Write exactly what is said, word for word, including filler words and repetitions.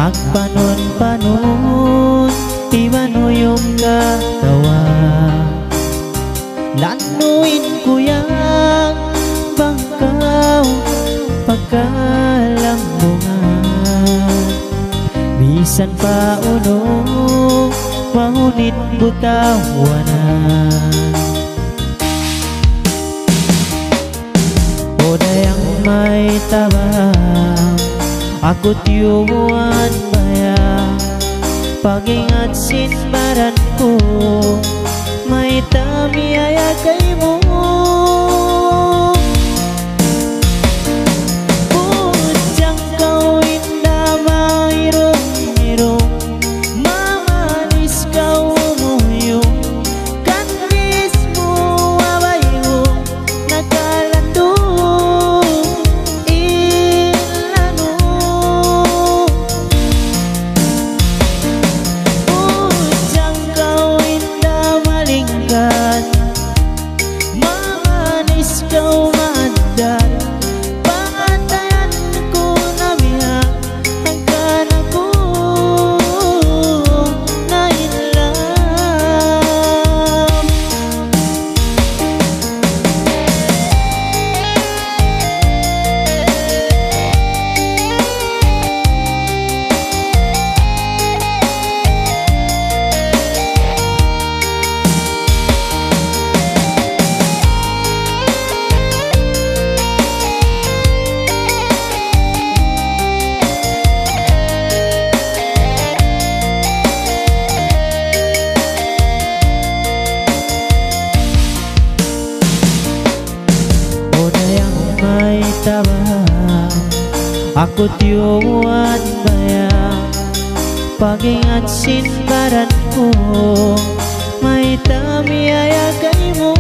Agpanun-panun iban uyum katawa, lannuin ku yan bang kaw pagkalambungan. Misan pa unu mahunit butawanan. O dayang may tabang, aku tiyubuan baya', pag-ingat sin baran ku, mayta' miyaya kaymu. Bujang kaw inda mairung-irung, mamanis kaw umuyum, kan mismu abayhung nakalandu' in lanu. Bujang kaw inda malingkat, mamanis kaw maandar, pangatayan ku na biya' hangkan aku na in love. O dayang may tabang, aku tiyubuan baya', pag-ingat sin baran ku, mayta' miyaya kaymu.